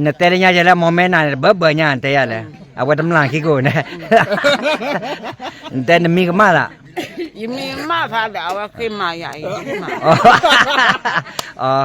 နတဲတညါယဲလဲၣ် မ့ၢ်မဲနၤန့ၣ် တဘၢဘၢညါ နတဲယၤလဲၣ်, အဝဲတမျၢ်ခံကိးန့ၣ်, နတဲနမံၤကမၣ်သး, ယမံၤမၣ်သးဒီး အဝဲဃ့မၤယၤအံၤ,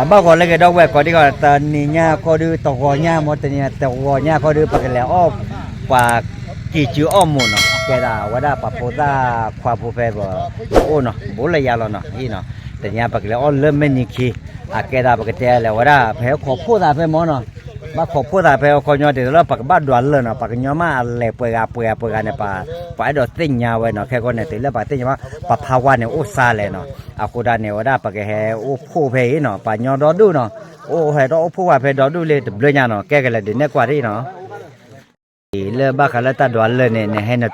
ပှၤဘၣ်ဂီၤလၢက့ၤဒီပုၢ်ဝဲၢ်ကိးဒံကီး တနံၤညါခီဒု တဂီၤညါမ့ၢ် တနံၤတဂီၤညါခီဒု ပကလဲၤအီၣ် ပှၤကံၢ်စုအီၣ်မူးနီၤ, ကဲဒၣ်ဝဲဒၣ်ပှၤဖိသၣ်ခွါဖိဖဲပအိၣ်နီၤ, ဘူးလၢယၤလီၤနီၤ, အံၤနီၤ, တနံၤညါပကလဲၤအီၣ်လၢမဲၢ်နံၤခံ, အကဲဒၣ်ပကတဲလဲၤဝဲဒၣ် ဖဲခိးဖှိၣ်သးဖဲမ့ၢ်နီၤ, ဘၣ်ခိးဖှိၣ်သးဖဲအခီပညီ ဒ်သိးလၢပကဘၣ်ဒွးလၢာ်နီၤ, ပှၤကညီမ့ၢ်အလဲၤပှဲၤဂၤပှဲၤဂၤပှဲၤဂၤန့ၣ် ပှၤအဲၣ်ဒိးသ့ၣ်ညါဝဲနီၤ, ခဲကီန့ၣ် တုၤလၢပှၤသ့ၣ်ညါဘၣ် ပှၤဖးဝါန့ၣ်အိၣ်စါလဲၣ်နီၤ, အဃိဒၣ်န့ၣ် ဝဲဒၣ်ပကဟဲအိၣ်ဖှိၣ်ဖဲအံၤနီၤ, ပှၤညီဒီဒူၣ်နီၤ, အိၣ်ဟဲထီၣ်အိၣ်ဖှိၣ်ဝဲဖဲဒီဒူၣ်လံတဘျုးညါနီၤ, ကဲကလဲၤဒုးနဲၣ်ကွၢ်ဒ်အံၤနီၤ လၢဘၣ်ဃးလၢတၢ်ဒွးလၢာ်န့ၣ် နဟဲ န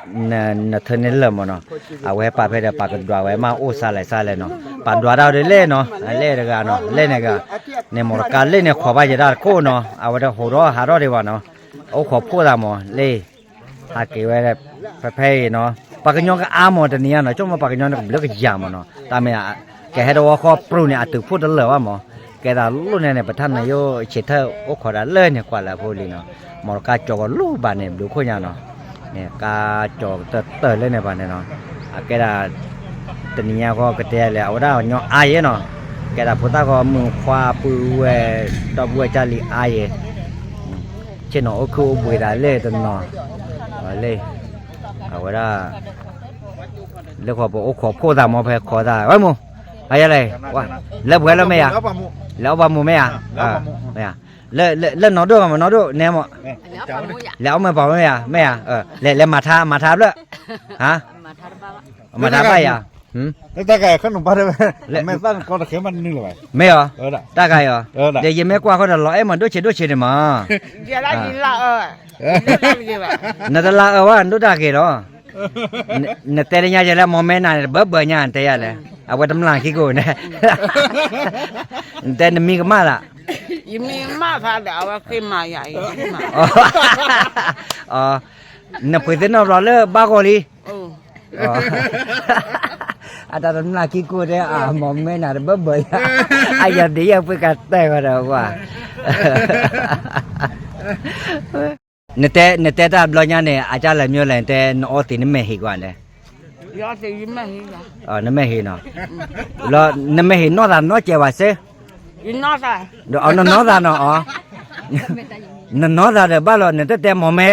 ထၢန့ၢ်လၢာ်မ့ၢ်နီၤ, အဝဲဟဲပာ်ဖဲဒီးပှၤကဒွးဝဲမ့ၢ်အိၣ်စါလဲၣ်စါလဲၣ်နီၤ, ပှၤဒွးတၢ်ဒ်လဲၣ်နီၤ, လဲၣ်တဂၤနီၤ, လဲၣ်န့ၣ်ဂၤ, န့ၣ်မ့ၢ်တကးလဲၣ်န့ၣ် ခိးဘၣ်ယဲဒၣ်တခိၣ်နီၤ, အဝဲတဟူးထီၣ်ဟးထီၣ်ဒံးဘၣ်နီၤ, အိၣ်ခိးဖှိၣ်သးမ့ၢ်လၢ ဟးက့ၤဝဲ ဖဲဖဲအံၤနီၤ, ပှၤကညီကအါမ့ၢ်တနံၤညါနီၤ, ဆိကမိၣ်ပှၤကညီန့ၣ်ကဘျုးကယၤမ့ၢ်နီၤ, တၢ်မ့ၢ် ကဟဲတဝီဃီပြူၤန့ၣ် အတုၤဖှိၣ်တလၢာ်ဘၣ်မ့ၢ်, ကဲသးလိၣ်န့ၣ်န့ၣ် ပထါနၤယိဆံးထၢၣ်အိၣ်ခိးဒၣ်လၢန့ၣ်ကွၢ်လၢအဖိလံနီၤ, မ့ၢ်တကါကၠီၤကီၤလိၣ်ဘၣ်န့ၣ် ဘျုးခိၣ်ညါနီၤ, န့ၣ်ကါကၠီၤတၢၢ်တၢၢ်လၢန့ၣ်ဘၣ်န့ၣ်နီၤ, အကဲဒၣ် တနံၤညါဃီကတဲလဲၣ် အဝဲဒၣ်ညီအါယဲနီၤ, ကဲဒၣ်ဖိသၣ်ဃီမုၣ်ခွါပုၢ်ဝဲၢ် ဒီပုၢ်ဝဲၢ်ကၢ်လံၤအါယဲ ဆ့ၣ်နီၤအိၣ်ခုၣ်အိၣ်ဘှံးသးလၢတနီၤ, လၢ အဝဲဒၣ် လၢဃီပအိၣ်ခိးဖှိၣ်သးမ့ၢ်ဖဲခိးသး ဝဲမူ အယလဲၣ်, လၢပှဲၤလၢမ့ၢ်ယၤ, လၢအီၣ်ပှၤမူမ့ၢ်ယၤ, လၢနီၢ်ဒိၣ်မ့ၢ်နီၢ်ဒိၣ်နဲမ့ၢ်, လဲၤအီၣ်မ့ၢ်ပှၤမ့ၢ်ယၤ, မ့ၢ်ယၤ, လဲၤမၤထါ မၤထါဖျၢၣ်, မၤထါဘၣ်ယၤ, တၢ်ကါအံၤ မ့ၢ်အီၤ, တၢ်ကါအံၤအီၤ, ဒီးယမ့ၢ်ကွၢ်ဃီဒီးလီၤအဲၣ်မးဒိၣ်ဆံးဒိၣ်ဆံးန့ၣ်မး, နတလါအၢဝဲ နဒိၣ်တၢ်ဂ့ၤလီၤ, နတဲတညါယဲလဲၣ် မ့ၢ်မဲနၤန့ၣ် တဘၢဘၢညါ နတဲယၤလဲၣ်, အဝဲတမျၢ်ခံကိးန့ၣ်, နတဲနမံၤကမၣ်သး, ယမံၤမၣ်သးဒီး အဝဲဃ့မၤယၤအံၤ, နပှ့ၤသ့ၣ်နီၣ်ဘျီလၢဘၣ်ဂီၤလံ အတၢ်တမျၢ်ခံကိးတဲ အမ့ၢ်မဲနၤတဘၢဘၢယၤ, အယၤဒ်ယဲၢ်ပှ့ၤကတၢၢ်ဝဲဒီးကွၢ်, နတဲ နတဲတၢ်ဘျီညါန့ၣ် အကၢ်လဲၤမ့ၢ်လဲၣ် နတဲနအီသံးနမဲာ်ဟံးကွၢ်န့ၣ်, နမဲာ်ဟံးနီၤ, လီၤ နမဲာ်ဟံးနီၢ်သးနီၢ်ကဲးဝဲစ့, နနီၢ်သးနီၤအီၤ, နနီၢ်သးဒီးဘၣ်လီၤ နတတဲမ့ၢ်မဲ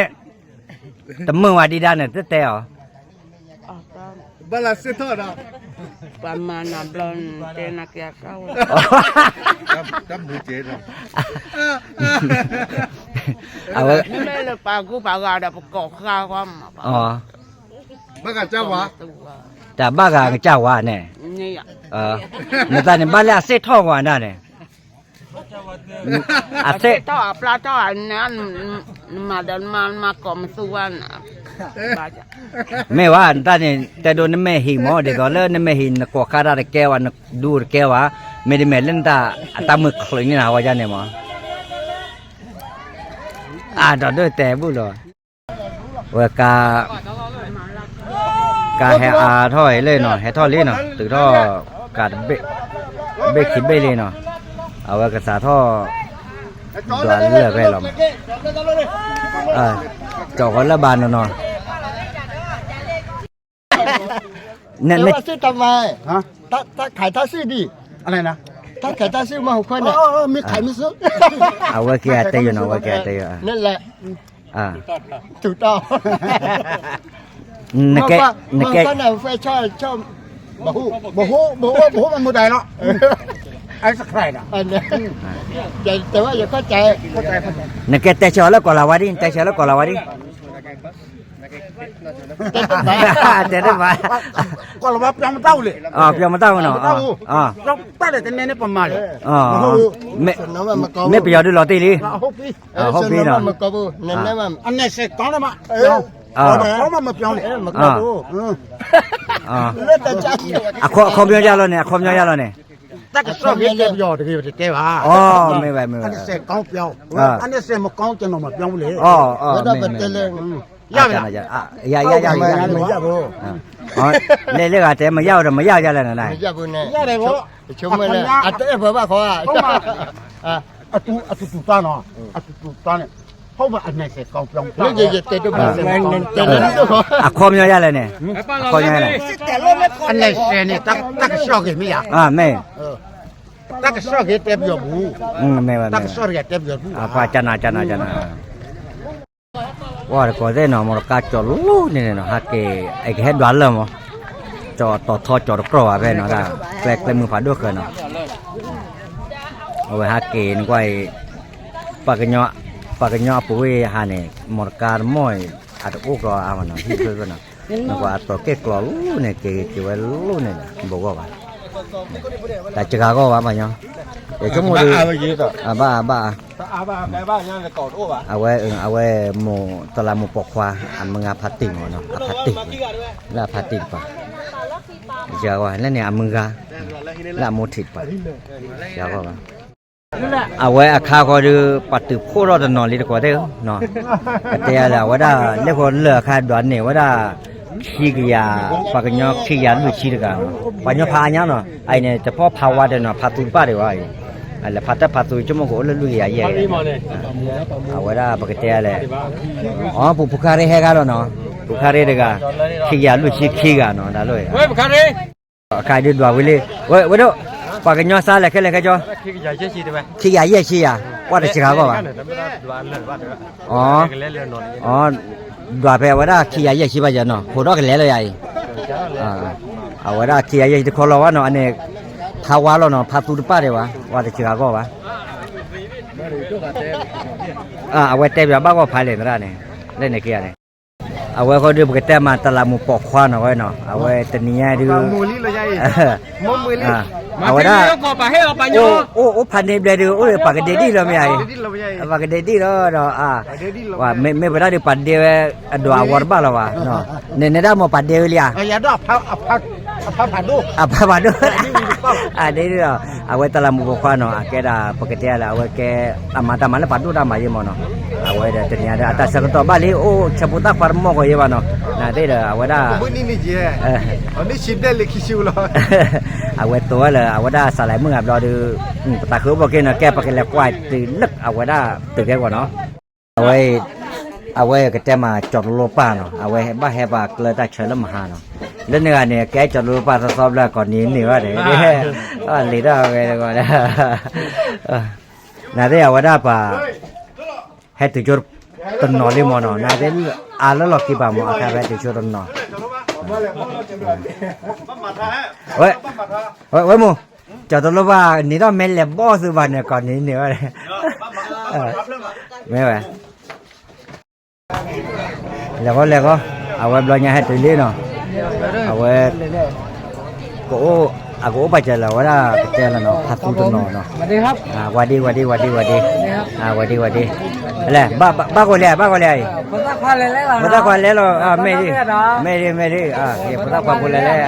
တမုာ်ဝဲဒံးဒၣ်န့ၣ် တတဲအီၤ, ဘၣ်လၢစ့ၢ်ထီၣ်ဒီး, ပှၤမၤနၤဘျီနတဲနကဲအကၢ်ဝဲ, တၢ်မူကဲဒီး, အဝဲ, မ့ၢ်လၢပှၤကူပှၤဂၤဒီးပကိးဃာ်ကွၢ်မး, တၢ်ဘၣ်ဂၤကစၢ်ဝါန့ၣ်, နတၢ်န့ၣ်ဘၣ်လၢအစ့ၢ်ထီၣ်ဝဲဒၣ်န့ၣ် အစ့ၢ်ထီၣ်အပျၢ်ထီၣ်, နမၤဒီးနမၤကိးမသူဝဲန့ၣ်, မ့ၢ်ဝဲ နတၢ်န့ၣ် တဲဒိးနမဲာ်ဟံးမ့ၢ် ဒ်သိးလၢနမဲာ်ဟံး နကိးဃာ်တၢ်တကဲဝဲ နဒူတကဲဝဲ, မ့တမ့ၢ်လၢနတၢ်အတၢ်မုၢ်ချုးန့ၣ်နဟးဝဲဒၣ်န့ၣ်မ့ၢ်, အါ ဒီးဒိၣ်တဲာ်ဘူၣ်လီၤ, ဝဲကါ ကါဟဲအါထီၣ်အံၤလံနီၤ ဟဲထီၣ်လံနီၤ တုၤထီၣ် ကါတဘ့ၣ် ဘ့ၣ်ခံဘ့ၣ်လံနီၤ အဝဲကစးထီၣ် ဒွးလၢာ်ဖဲလီၤမး ကၠီၤဃီလၢဘၣ်နီၤနီၤ อะไรนะ ถ้าขายถ้าซื้อดี อะไรนะ ถ้าขายถ้าซื้อมาหกคนเนี่ย เออเออเออ มีขายมีซื้อ အဝဲက့ၤအတဲယိာ်နီၤ အဝဲက့ၤအတဲယိာ် นั่นแหละ တူၢ်တီၢ် နကဲ နကဲ ဘဟူး ဘဟူး ဘဟူး ဘဟူး မမူဒၣ်လီၤ အဲစခရၢၣ်နီၤ တဲဝဲယခီၣ်စဲး နကဲတဲဆၢလၢကီၢ်လၤဝါဒ် နတဲဆၢလၢကီၢ်လၤဝါဒ် တဲတဘၣ် ကီၢ်လၤဝါ ပြောင်းမတတ်ဘူးလေ ပြောင်းမတတ်ဘူးနော် ပြောင်းတတ်တယ် တမံၤန့ၣ်ပမၤလေ မ့ၢ်ပယီၤဒုးလီၤတံၢ်လံ ဟုတ်ပြီ ဟုတ်ပြီနော် အနဲ့စဲးကောင်းတယ်မ အ အ အခီပညီယါလီၤန့ၣ်, အခီပညီယါလီၤန့ၣ်. တၢ်ကစီၣ်က့ၤတဲပယီၤတဂ့ၤ ပတတဲဘၣ်. အန့စဲးကီပျီ, အန့စဲးမကီကနီၤမပျီလဲၣ်. ဝဲဒၣ်ပတဲလဲၣ်, ယါ, ယါ, ယါ, ယါ, လဲၤလၢဂၤတဲ မယါဝဲဒီးမယါယါလဲၣ်နၤ, ယါ, အတအဲၣ်ပှၤဘၣ်ခီ, အတူတူတၢ်နီၤ, အတူတူတၢ်န့ၣ်, ဖဲအန့စဲးကီပျီ, အခီပညီယါလဲၣ်န့ၣ်, အခီပညီယါလဲၣ်, အန့စဲးန့ၣ် တၢ်ကစီၣ်က့ၤမ့ၢ်ယါ, မ့ၢ်, တၢ်ကစီၣ်က့ၤတဲပယီၤပူၤ, မ့ၢ်ဝဲ, တၢ်ကစီၣ်က့ၤတဲပယီၤပူၤ, ကနၤ, ကနၤ, ကနၤ. ဝဲတကိးသ့ၣ်နီၤ မီတကါကၠီၤလိၤန့ၣ်နီၤ ဟဲက့ၤ အကဟဲဒွးလၢမီၤ, ကၠီၤတီၤထီကၠီၤတကြီဘၣ်ဖဲနီၤဒၣ်, ကျဲကျဲမုၢ်ဖးဒိၣ်ဃၢၤနီၤ, အဝဲဟဲက့ၤနကွၢ်အံၤ, ပှၤကညီအပူၤဝဲဟးန့ၣ် မီတကါတမီၢ်အံၤ အတအိၣ်ကျီအါမးနီၤ, ဟံၣ်ဖျၢၣ်ဖျၢၣ်နီၤ, နကွၢ်အတီၤကဲၣ်ကျီၤလိၤန့ၣ် က့ၤက့ၤဝဲလိၤန့ၣ် ဘိးဂီၢ်ဘၣ်, တၢ်စှၤဂီၢ်ဘၣ်ပှၤညီ, ယဆိကမိၣ်ဒီး, အဘၣ်အဘၣ် အဝဲ, အဝဲမိၢ်တလးမိၢ်ပိာ်ခွါ အမုၢ်ဂၤဖးတံၢ်မ့ၢ်နီၤ အဖးတံၢ်, လၢအဖးတံၢ်တပၤ, ယၤဝဲလၢန့ၣ်အမုၢ်ဂၤ, လၢအမိၢ်ထံးတပၤ, ယၤဝဲဘၣ်, အဝဲအခါဃီဒီး ပှၤတုၤဖှိၣ်ထီၣ်တနီၤလံတကိးသ့ၣ်ဧၢ, ကတဲယၤလၢအဝဲဒၣ် လၢဃီလၢအခါဒွးန့ၢ်ဝဲဒၣ် ခံကယၤ, ပှၤကညီခံကယၤလွံၢ်ဆံတဂၤ, ပှၤညီဖးအါညါနီၤ, အအံၤန့ၣ် တဖီဖးဝါတနီၤ ဖးသူတပၣ်ဒံးဝဲအံၤ, လဲၤဖးတၢ်ဖးသူ ဆိကမိၣ်ကအိၣ်လၢလွံၢ်ကယၤယဲၢ်ကယၤ, အဝဲဒၣ်ပကတဲလဲၣ်, အ ပူၤဖုခါရ့ဟဲဂၤလီၤနီၤ, ဖုခါရ့တဂၤ, ခံကယၤလွံၢ်ဆံခံဂၤနီၤ ဒၣ်လိၣ်, အခါဒုးဒွးဝံၤလံ, ဝဲဒၣ်, ပှၤကညီစါလဲၣ်ခဲလၢာ်ခဲကၠီ, ခံကယၤယဲၢ်ဆံယၤ, ပှၤတစှၤဂီၢ်ဘၣ်, အ ဒွးဖဲအဝဲဒၣ်ခံကယၤယဲၢ်ဆံဘၣ်ယၤနီၤ ဖိးထီၣ်ကလဲာ်လၢယၤအံၤ, အဝဲဒၣ်ခံကယၤယဲၢ်ဆံတခီလီၤဝဲနီၤ အန့ၣ်, ဖးဝါလီၤနီၤ ဖးသူတပၣ်ဒံးဝဲ, ပှၤတစှၤဂီၢ်ဘၣ်, အဝဲတဲပယီၤဘၣ်ဂီၢ်ဖးလဲၣ်သရၣ်န့ၣ်, လၢန့ၣ်က့ၤယၤန့ၣ်, အဝဲဃီဒုးပကတဲမးတလးမိၢ်ပိာ်ခွါနီၤဝဲနီၤ အဝဲတနံၤညါဒုး, အဝဲဒၣ်, အိၣ်အိၣ်ဖးန့ၣ်ဘျဲၣ်ဒုး အိၣ်ဒီးပှၤကဒဲးဒံၣ်လီၤမ့ၢ်ဧါအံၤ, ပှၤကဒဲးဒံၣ်လီၤဒီးအ, မ့ၢ်ပဒၣ်ဒုးပှၤဒဲဝဲ, အဒိးအဝီတဘၣ်လီၤဘၣ်, န့ၣ်န့ၣ်ဒၣ်မ့ၢ်ပှၤဒဲဝဲလံဧါ, အဖးဖးဒိၣ်, အဒဲဒ်ဒီး, အဝဲတလးမိၢ်ပိာ်ခွါနီၤ အကဲဒၣ် ပကတဲလၢ အဝဲကဲ, အမၤတၢ်မၤလၢပှၤဒိၣ်တၢ်မၤယဲမ့ၢ်နီၤ, အဝဲဒီးတနံၤညါဒီး အတၢ်ဆၢကတီၢ်ဘၣ်လံ အိၣ်ဆၢဖိသၣ်ခွါတမီၢ်ဂီၤယဲဘၣ်နီၤ, နာ်သ့ၣ်ဒီး အဝဲဒၣ်, အဝဲတိၤဝဲလၢ အဝဲဒၣ်စးလဲၤမုၢ်ဂၤဘျီဒီး, ပသးခုအိၣ်ဘၣ်က့ၤနီၤ ကဲပကလဲၤကွၢ်တုၤလၢအဝဲဒၣ်တုၤကဲဂီၤနီၤ, အဝဲ, အဝဲကတဲမးကၠီၤတလိပၢ်နီၤ အဝဲဘၣ်ဟဲပှၤကျၢတၢ်ဆၢလၢမဟါနီၤ, လၢန့ၣ်ဂၤန့ၣ် ကဲကၠီၤတလိပၢ်သီသီဘျီ ကိးနံၤန့ၢ်ဘၣ်န့ၣ်, လံာ်တၢ်ဝဲတဂီၢ်, နာ်သ့ၣ်အဝဲဒၣ်ပှၤ, ဟဲတုၤဆိတနီၤလံမ့ၢ်နီၤ နာ်သ့ၣ်, အါလၢလီၢ်ခံပၤမ့ၢ် အခါဖဲတုၤဆိတနီၤ, ဝဲမိၢ်, ကၠီၤတလိပၢ်န့ၣ်ဒီးမ့ၢ်လဲၤဘီၣ်သုဘၣ်န့ၣ် ကိးနံၤန့ၢ်ဘၣ်, မ့ၢ်ဝဲ လဲၤဃီလဲၤဃီ, အဝဲဘျီညါဟဲတုၤလံနီၤ, အဝဲ, ကအိၣ်, အကအိၣ်ပာ်စၢၤလၢအဝဲဒၣ်ကတဲလီၤနီၤ ဖါသူတနီၤနီၤ, ဝၤဒ့ ဝၤဒ့ ဝၤဒ့ ဝၤဒ့, ဝၤဒ့ ဝၤဒ့, လဲၤ, ဘၣ်ဂီၤလဲၣ် ဘၣ်ဂီၤလဲၣ်အံၤ, ဖိသၣ်ခွါလဲၤလီၤ, မ့ၢ်ဒ်, မ့ၢ်ဒ် မ့ၢ်ဒ်, ဖိသၣ်ခွါဖိလဲၤလဲၣ်,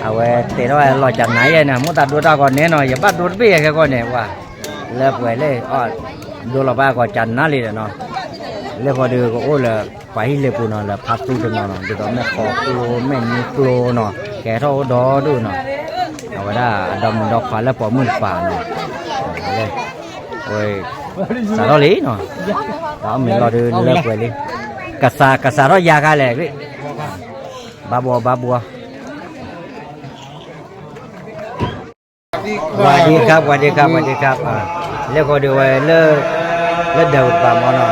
အဝဲတဲထီၣ်လီၤကနၤယဲန့ၣ် မိၢ်သးဒိတၢ်ဂီၤန့ၣ်နီၤ ယဘၣ်ဒိတဘ့ၣ်ယဲခဲကီၢ်န့ၣ် ပှၤ, လၢပှဲၤလၢ, ဒိလီၤဘၣ်ဂီၤကနၤလံဒီးနီၤ, လၢဃီဒီးကအိၣ်လၢ, ပှၤဟံၣ်လ့ပူၤနီၤ လၢဖါသူတနီၤနီၤ ဒ်သိးမ့ၢ်ဃီကျိ မ့ၢ်နံကျိနီၤ ကဲထီၣ်အိၣ်ဒီဒူၣ်နီၤ, အဝဲဒၣ်အဒီမုၢ်ဒီခွါလၢပိာ်မုၣ်တပၤနီၤ, ဝဲ, စးထီၣ်လံနီၤ, တၢ်အီၣ်မ့ၤလီၤဒုးလၢပှဲၤလံ, ကစး, ကစးထီၣ်ယါခါလဲၣ်, ဘၣ်ဘှီ ဘၣ်ဘှီ ဝၤဒ့ခါ ဝၤဒ့ခါ ဝၤဒ့ခါ, လၢဃီဒီးဝဲလၢ, လၢဒၢးပူၤတပၤမ့ၢ်နီၤ,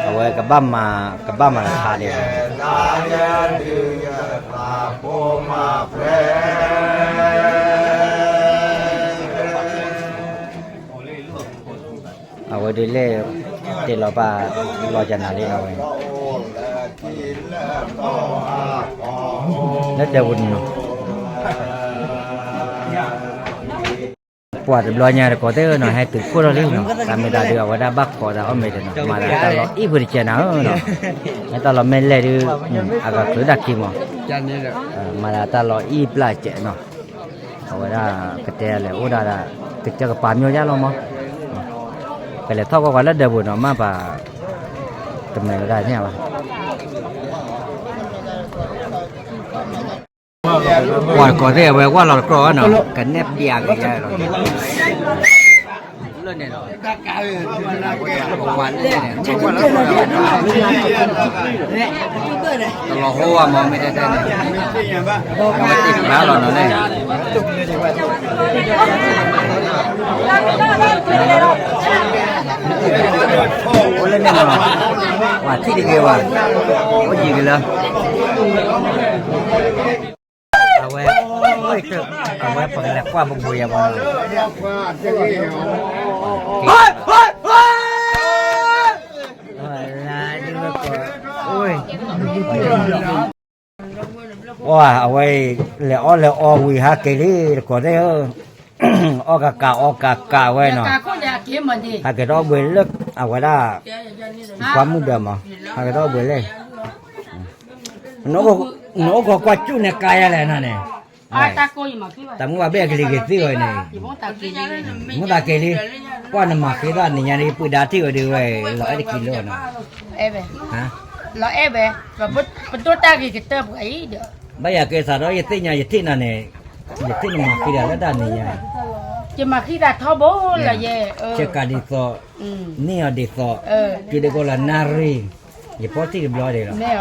အဝဲကဘၣ်မၤ, ကဘၣ်မၤတခါဒံး အဝဲဒုးလဲၣ်, တဲလီၤဘၣ်, လီၤကနၤလံနီၤဝဲ, လၢဒၢးပူၤန့ၣ်နီၤ, ပှၤတဘျီညါတကိးသ့ၣ်နီၤ ဟဲတုၤခိၣ်ထီၣ်လံနီၤ, တၢ်မ့ၢ်တၢ်ဒုးအဝဲဒၣ်ဘၣ်ခိးသးအီၣ်မ့ၤတနီၤ မၤသးတၢ်လီၤအံၣ်ဖုတကဲနၤဧၢနီၤ, ဟဲတၢ်လီၤမ့ၢ်လဲၣ်ဒုး အဂၤချုးတၢ်ခံမး, မၤသးတၢ်လီၤအံၣ်ပျၢ်ကဲနီၤ, အဝဲဒၣ်ကတဲလဲၤအိၣ်ဒၣ်ဒၣ် ကစၢၢ်ကပၤမျိၢ်ယါလီၤမး, ကလဲၤထီၣ်ကွၢ်ကွၢ်လၢဒၢးပူၤနီၤ မ့ၢ်ပှၤ တမုာ်ဝဲဒၣ်န့ၣ်ဘၣ် ပှၤတကိးသ့ၣ်အဝဲကွၢ်လီၤတကြီၢ်နီၤ ကနဲၣ်ပျးက့ၤယါလီၤ, လၢန့ၣ်လီၤ, ပှၤလၢန့ၣ် တလီၤဟိဝဲမးမ့ၢ်တဲတဲန့ၣ်, အဝဲသ့ၣ်ဖျါလီၤနီၤန့ၣ် အိၣ်လၢန့ၣ်နီၤ, ပှၤထံၣ်တဂ့ၤဘၣ်, အိၣ်ယံၤက့ၤလၢ အဝဲ, အဝဲပကလဲၤကွၢ်ပဘူးယၤဘၣ်နီၤ, အဝဲ, လဲၤအီၣ်လဲၤအီဝံၤဟးက့ၤလံ တကိးသ့ၣ်ဧၢ, အီၣ်ကးကးအီကးကးဝဲနီၤ, ဟးက့ၤထီၣ်ဘှ့လၢ အဝဲဒၣ် ကွၢ်မုၢ်ဒၢးမး, ဟးက့ၤထီၣ်ဘှ့လၢ နအိၣ်ခိးကွၢ်စူၣ်န့ၣ်ကါယါလဲၣ်နၤန့ၣ်, တၢ်မုၢ်ဘၣ်ဘ့ၣ်အကလံၤက့ၤသ့ၣ်ဝဲန့ၣ်, မုၢ်သးက့ၤလံ, ကွၢ်နမၤဃ့သၣ်နံၤညါန့ၣ် ပုၢ်ဒါထံၣ်ဝဲဒုးဝဲ လီၤအဲၣ်တကံလိာ်နီၤ, လီၤအဲၣ်ဝဲ, ပဒိၣ်တၢ်ဂ့ၤကတၢၢ်ပှၤအံၤဒီး, ဘၣ်ယၤက့ၤစးထီၣ်ယသ့ၣ်ညါယထံၣ်နၤန့ၣ်, ယထံၣ်နမၤဃ့တၢ်လၢတၢ်နံၤညါ, ယမၤဃ့သးထီဘိလီၤယဲ, ဆဲးကးဒ်သိး, န့ၢ်အီၤဒ်သိး, တုၤဒၣ်ကိးလီၤနၣ်ရံၣ်, ယဖီၣ်ထံၣ်တဘျီဒံးလီၤ, နထံၣ်ဘၣ်ယၤဂ့ၤ,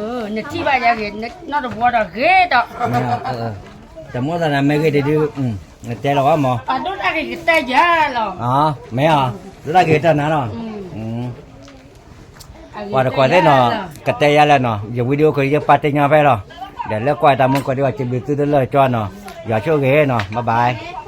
နီၢ်တဘျီဒီးဂ့ၤဒီး, တမီၢ်သးနၤမ့ၢ်ဂ့ၤတဒု, နတဲလီၤဝဲမး, ပဒိၣ်တၢ်ဂ့ၤကတၢၢ်ယၤလီၤ, မ့ၢ်ဧါ, ဒိၣ်တၢ်ဂ့ၤကတၢၢ်နၤလီၤ, ပှၤတကိးသ့ၣ်နီၤ, ကတဲယါလဲၣ်နီၤ, ယဝံၤဒုးအိၣ်ခိးယပာ်တ့ၢ်ညီဖဲလီၤ, ဒီးလၢကွၢ်တၢ်မူကိးဒံးဘၣ် စံးဘျုးသုတလၢာ်ကၠီနီၤ, ယွၤဆိၣ်ဂ့ၤနီၤ, bye bye.